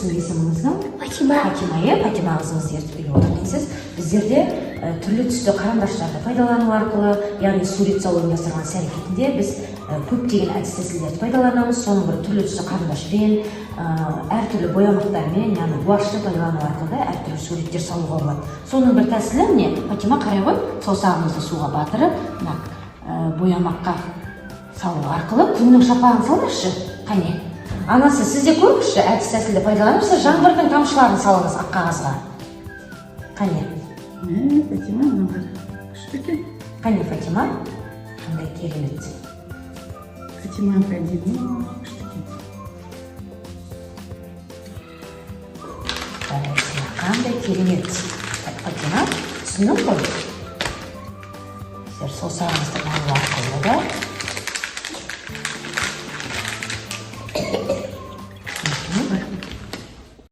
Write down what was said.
Сіздің есіміңіз кім? Фатима. Фатима, иә. Фатима қызыңызды ертіп келіп отыр екенсіз. Біздерде түрлі түсті қарандаштарды пайдалану арқылы, яғни сурет салу ұйымдастырған іс әрекетінде біз көптеген әдіс тәсілдерді пайдаланамыз. Соның бірі түрлі түсті қарындашпен, әртүрлі боямақтармен, яғни гуашьты пайдалану арқылы да әртүрлі суреттер салуға болады. Соның бір тәсілі, міне, Фатима, қарай ғой, саусағыңызды суға батырып, мына боямаққа салу арқылы күннің шапағын салыңызшы. Қане, анасы, сіз де көріңізші, әдіс тәсілді пайдаланып, сіз жаңбырдың тамшыларын салыңыз ақ қағазға. Қане. Мә, Фатима, мынау қара, күшті екен. Қане, Фатима, қандай керемет! Фатиманікі әдемі, күшті екен. Жарайсың, қандай керемет! Так, Фатима, түсіндің ғой, сіздер саусағыңызды алу арқылы да